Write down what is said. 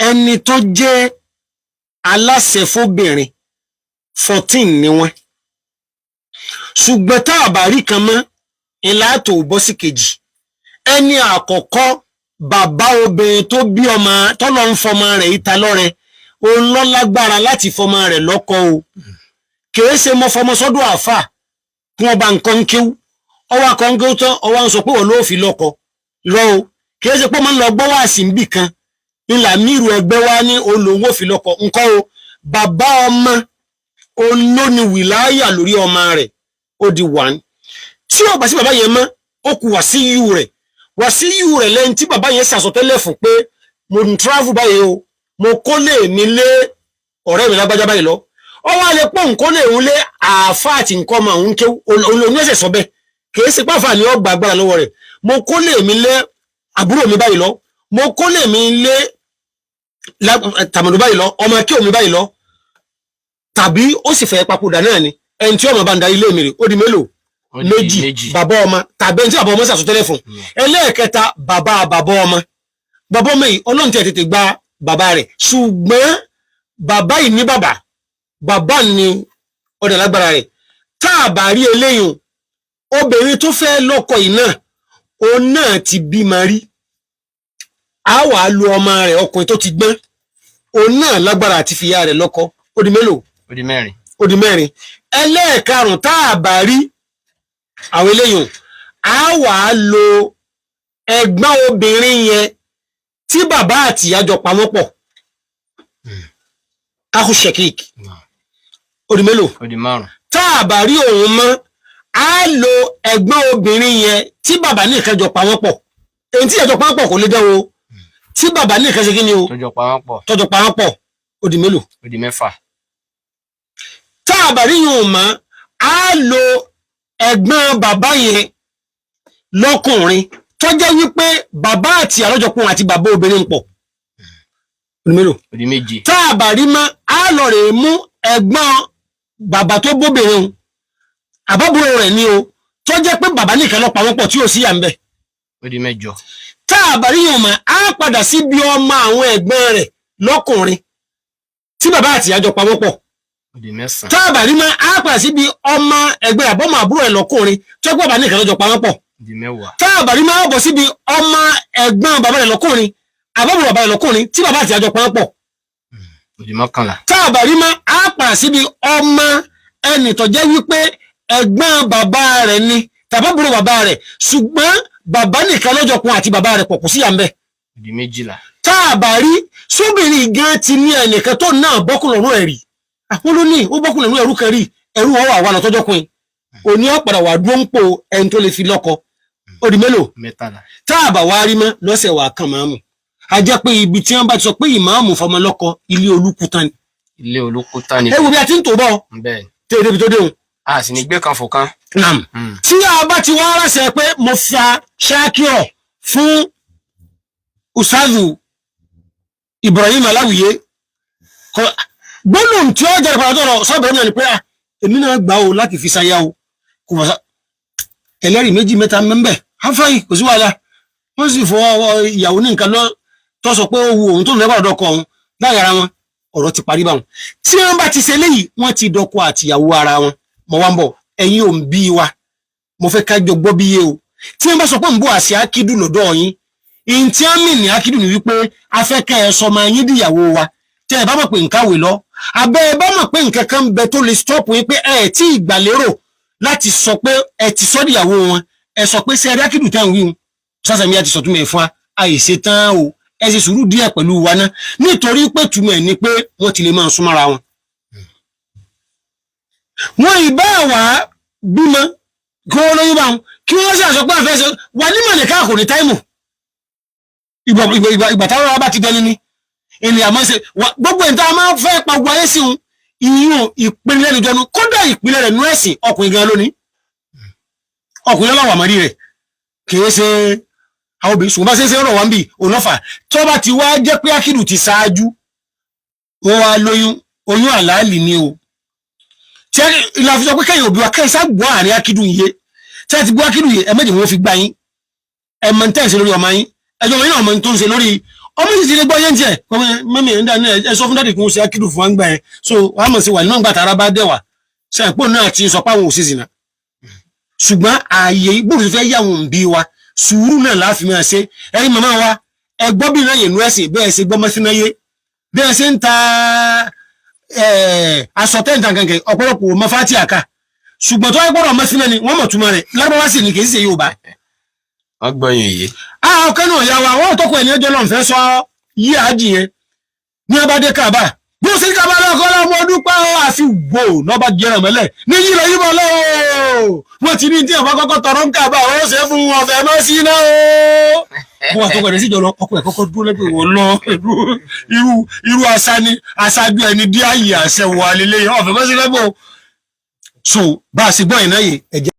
Ẹni tó jẹ́ aláṣẹ fóbìnrin, 14 ni wọ́n, ṣùgbọ́n tá a bá rí kan mọ́ ńlá tó bọ́ sí kejì. Ẹni àkọ́kọ́, bàbá obìnrin tó bí ọmọ tọ́lọ́ ń fọmọ rẹ̀ ìta lọ́rẹ, òun ló lágbára láti fọmọ rẹ̀ lọ́kọ o. Kìí ṣe mọ́ fọmọ sọ́dọ̀ àáfà kí wọ́n bá nǹkan kéwú, ọwọ́ akọ̀ ń kéwú tán, ọwọ́ ń sọ pé wọ́n ló fi lọ́kọ lọ o. Kìí ṣe pé wọ́n máa ń lọ gbọ́ wá sí níbì kan ńlá mírù ẹgbẹ́ wa ní olówó fi lọ́kọ nǹkan o. Bàbá ọmọ olóni wìláyà lórí ọmọ rẹ̀, ó di one. Tí ó bá sí bàbá yẹn mọ́, ó kù wàsíyù rẹ̀. Wàsíyù rẹ̀ lẹ́yìn tí bàbá yẹn ṣàsọtẹ́lẹ̀ fún pé mo ń travel báyìí o, mo kó lè mi lé ọ̀rẹ́ mi lágbájá báyìí lọ. Ó wá lè pọ̀ nǹkó lè ń lé àáfà àti nǹkan ọmọ òun kéwú òun ẹsẹ̀ sọ bẹ́ẹ̀. Kìí ṣe pàfà ni ó gba agbára lọ́wọ́ rẹ̀. Mo kó lè mi lé àbúrò mi báyìí lọ, mo kó lè mi lé tàmọ̀dù báyìí lọ, ọmọ kí omi báyìí lọ, tàbí ó sì fẹ́ papòdà náà ni ẹni tí ọmọ bá ń darí ilé mi rè. Ó di mélòó? Ó di méjì. Méjì. Bàbá ọmọ tàbí ẹni tí bàbá ọmọ ṣàsọtẹ́lẹ̀ fún. Ẹlẹ́ẹ̀kẹta, bàbá bàbá ọmọ. Bàbá ọmọ yìí, Ọlọ́run tí ẹ tètè gba bàbá rẹ̀, ṣùgbọ́n bàbá yìí ní bàbá, bàbá ni ọ̀dà lágbára rẹ̀. Tá a bá rí eléyìí, obìnrin tó fẹ́ lọ́kọ yìí náà, òun náà ti bímọ rí, a wàá lu ọmọ rẹ̀ ọkùnrin tó ti gbọ́n, òun náà lágbára àti fìyà rẹ̀ lọ́kọ. Ó di mélòó? Ó di mẹ́rin. Ó di mẹ́rin. Ẹlẹ́ẹ̀karùn, tá a bá rí àwọn eléyìí, a wàá lo ẹ̀gbọ́n obìnrin yẹn tí bàbá àti ìyá jọ pa wọ́n pọ̀, akhu shakik. Ó di mélòó? Ó di márùn. Tá a bá rí òun mọ́, a lo ẹ̀gbọ́n obìnrin yẹn tí bàbá nìkan jọ pa wọ́n pọ̀. Èyí tí ìyá jọ pa wọ́n pọ̀ kò lè dán o. Tí bàbá nìkan ṣe kí ni o? Tó jọ pa wọ́n pọ̀. Tọ́jọ pa wọ́n pọ̀. Ó di mélòó? Ó di mẹ́fà. Tá a bá rí yìí mọ́, a lo ẹ̀gbọ́n bàbá yẹn lọ́kùnrin tó jẹ́ wípé bàbá àti àlọ́jọpọ̀ àti bàbá obìnrin pọ̀. Ó di mélòó? Ó di méje. Tá a bá rí mọ́, a lọ rè mú ẹ̀gbọ́n bàbá tó bóbìnrin o, àbábúrò rẹ̀ ni o, tó jẹ́ pé bàbá nìkan ló pa wọ́n pọ̀ tí ò sí yà ń bẹ̀. Ó di mẹ́jọ. Tá a bá rí yìí mọ́, a padà síbi ọmọ àwọn ẹ̀gbọ́n rẹ̀ lọ́kùnrin tí bàbá àti ìyá jọ pa wọ́n pọ̀. Ó di mẹ́sàn. Tá a bá rí mọ́, a padà síbi ọmọ ẹ̀gbẹ́ àbọ́mọ àbúrò ẹ̀ lọ́kùnrin tó jẹ́ pé bàbá nìkan ló jọ pa wọ́n pọ̀. Ó di mẹ́wàá. Tá a bá rí mọ́, a bọ̀ síbi ọmọ ẹ̀gbọ́n bàbá rẹ̀ lọ́kùnrin, àbábúrò bàbá rẹ̀ lọ́kùnrin tí bàbá àti ìyá jọ pa wọ́n pọ̀. Ó di 11. Tá a bá rí mọ́, a padà síbi ọmọ ẹnì tó jẹ́ wípé ẹ̀gbọ́n bàbá rẹ̀ ni tàbábúrò bàbá rẹ̀, ṣùgbọ́n bàbá nìkan lọ́jọ́ kun àti bàbá rẹ̀ pọ̀, kò sí yà ń bẹ̀. Ó di 12. Tá a bá rí, sóbìnrin gan ti ní ẹnìkan tó náà bọ́kùn lọ́rùn ẹ̀rí, àwọn ló ní ó bọ́kùn lọ́rùn ẹ̀rú kan rí, ẹ̀rú wọn wà wà lọ tọ́jọ́ pin òní ọ̀padà wà dúró ń pò ẹni tó lè fi lọ́kọ. Ó di mélòó? 13. Tá a bá wá rí mọ́, lọ́sẹ̀ wà kàn máàmù. A jẹ́ pé ibi tí wọ́n bá ti sọ pé ìmáàmù fọmọ lọ́kọ, ilé olúkúta ni. Ilé olókùúta ni. Ẹ wo bí a ti ń tò bọ́. Bẹ́ẹ̀ ni. Tí èdè ibi tó déhùn. A sì ní gbé kan fò kan. Nam. Tí a bá ti wá ránṣẹ́ pé mo fa ṣáàkìrọ̀ fún Ustazu Ibrahim Aláwìyé, gbólóhùn tí ó jẹ́ ìpàdé tọrọ sọ́bẹ̀rẹ̀ náà ni pé, ah, èmi náà gbà ó láti fi ṣaya o, kò wọ́n sá ẹlẹ́rìí méjì mẹ́ta mẹ́mbẹ́ afáyì, kò sí wàhálà. Wọ́n sì fọ ìyàwó ní nǹkan lọ tó sọ pé ó wu òun tó ń lẹ́gbàá ọ̀dọ́kọ òun láyé ara wọn, ọ̀rọ̀ ti parí báwọn. Tí wọ́n bá ti ṣe léyìí, wọ́n ti dọkọ àtìyàwó ara wọn. Mo wá ń bọ̀, ẹ̀yin ò ń bí wa, mo fẹ́ ká jọ gbọ́ bí yé o. Tí wọ́n bá sọ pé ń bọ̀ àṣẹ akídù lọ́dọ̀ yín, ìyìn tí wọ́n mì ní akídù ni wípé afẹ́kẹ́ ẹ sọmọ yín dìyàwó wa. Tẹ́ ẹ bá mọ̀ pé nǹkan wè lọ abẹ́, ẹ bá mọ̀ pé nǹkan kan ń bẹ tó lè stop yín pé ẹ tí ìgbàlérò láti sọ pé ẹ ti sọ dìyàwó wọn, ẹ sọ pé sẹ́ẹ̀rí akídù tẹ́ ń wí sásàmì àti sọ̀túnmọ̀ ẹ̀ fún wa, àìṣe tán o, ẹ ṣe sùúrù díẹ̀ pẹ̀lú wa ná, nítorí pé túmọ̀ ẹ̀ ni pé wọ́n ti lè máa súnmọ́ra wọn. Wọn ìbá wà bímọ kí wọ́n lóyún bá wọn, kí wọ́n sì àsọ pé àfẹ́ ṣe wà ní mọ̀lẹ́ká kò ní time. Ìgbà táwọn bá ti dẹni ni ènìyàn àmọ́ ṣe gbogbo ẹ̀ tá a máa fẹ́ pa gbogbo ayé sí wọn. Ìyún ìpínlẹ̀ nìjọnu, kódà ìpínlẹ̀ rẹ̀ nú ẹ̀sìn, ọkùnrin gan lónìí, ọkùnrin lọ́wọ́ àmọ́rí rẹ̀, kìí ṣe àwọn obìnrin. Ṣùgbọ́n bá ṣe ń ṣe rọ̀ wá ń bì òun lọ́fà tó bá ti wá jẹ́ pé akídù ti ṣáájú, wọ́n wá lóyún, oyún àlàálì ni o. Tí ìlà fi sọ pé kẹ́yìn òbí wa kẹ́yìn sá gbọ́ àárín akídù yé, tí a ti gbọ́ akídù yé, ẹ méjì wọn fi gbá yín. Ẹ mọ̀ tẹ́ ń ṣe lórí ọmọ yín, ẹjọ́ wọn yín náà mọ̀ tó ń ṣe lórí Ọmọ sì ti lè gbọ́ yẹn tiẹ̀. Kọ́mọ mọ́mí ẹ̀ ń dání ẹ sọ fún daddy kí wọ́n ṣe akídù fún wa ń gbà yẹn. So wàá mọ̀ sí wà nínú ìgbà tára bá dẹ̀ wà ṣe àpò náà ti sọ pé àwọn ò ṣe zìnà. Ṣùgbọ́n ààyè gbòòrò fẹ́ yà wọ́n bí wa, sùúrù náà láàfin máa ṣe. Ẹ̀yin màmá wa, ẹ gbọ́ bí náà yẹn nú ẹ̀sìn bẹ́ẹ̀ ṣe gbọ́ mọ́síná yé bí ẹ ṣe ń ta aṣọ tẹ́ǹtà kankan. Ọ̀pọ̀lọpọ̀ mọ́ fátì àká, ṣùgbọ́n tó wáyé pọ̀rọ̀ mọ́síná ni wọ́n mọ̀ túmọ̀ rẹ̀. Lárúbáwá sì ni, kì í ṣe Yorùbá. Wọ́n gbọ́yìn yìí. Ọ̀kan náà ya wa, wọ́n tọkọ ẹni ẹjọ́ lọ́n fẹ́ sọ yí àájì yẹn ní abadé kàbá bí ó sì kàbá lọ́kọ́ lọ́mọ dúpẹ́ ó, àfi wò lọ́ba jẹrán mọ́lẹ̀ ní yí lọ yíbọn lọ́wọ́. Wọ́n ti ní tí ọba kọ́kọ́ tọrọ ń kàbá, ó ṣe fún wọn fẹ́ mọ́ sí náà ó. Wọ́n àtọkọ rẹ̀ síjọ lọ, ọkọ ẹ̀ kọ́kọ́ dúró lẹ́gbẹ̀ẹ́ wọn lọ. Irú àṣà ni aṣáájú ẹni dí àyè àṣẹ wà lélẹ́yìn ọ̀fẹ́ mọ́ sí lẹ́gbọ̀ọ́. So bá a ṣe gbọ́ ìnáyè ẹ̀jẹ̀.